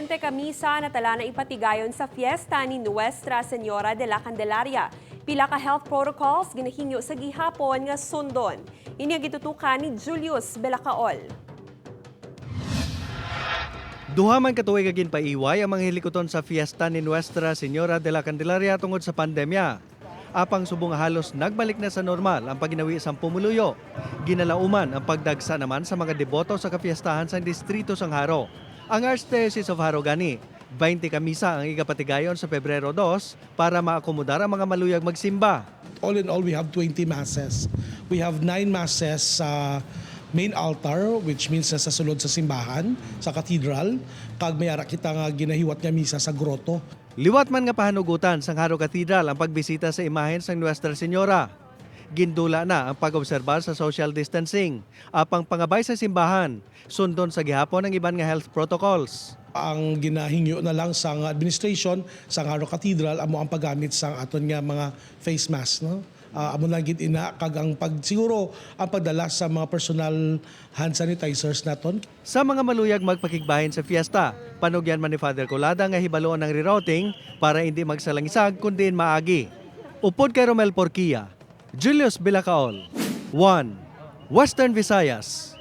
20 ka misa na tala na ipatigayon sa fiesta ni Nuestra Señora de la Candelaria. Pila ka health protocols ginahingyo sa gihapon nga sundon. Ini ang gitutukan ni Julius Belacaol. Duha man ka tuig nga ginpaiway ang mga hilikoton sa fiesta ni Nuestra Señora de la Candelaria tungod sa pandemya. Apang subong halos nagbalik na sa normal ang paginawi sang pumuluyo. Ginalauman ang pagdagsa naman sa mga deboto sa kapiestahan sa distrito sang Jaro. Ang Archdiocese of Jaro gani, 20 ka misa ang igapatigayon sa Pebrero 2 para maakomodar ang mga maluyag magsimba. All in all, we have 20 masses. We have 9 masses sa main altar, which means sa sulod sa simbahan, sa cathedral. Kag may ara kita nga ginahiwat nga misa sa grotto. Liwat man nga pahanugutan sang Jaro Cathedral ang pagbisita sa imahen sang Nuestra Señora. Gindula na ang pag-obserbar sa social distancing, apang pangabay sa simbahan, sundon sa gihapon ang iban nga health protocols. Ang ginahingyo na lang sa administration sa Jaro Cathedral amo ang paggamit sa aton nga mga face mask, no? Amo lang gid ina kag ang pag siguro ang pagdala sa mga personal hand sanitizers naton. Sa mga maluyag magpakigbahin sa fiesta, panugyan man ni Father Colada nga hibaluon ng rerouting para hindi magsalangisag kundi maagi. Upod kay Romel Porquia, Julius Bilacaol, 1 Western Visayas.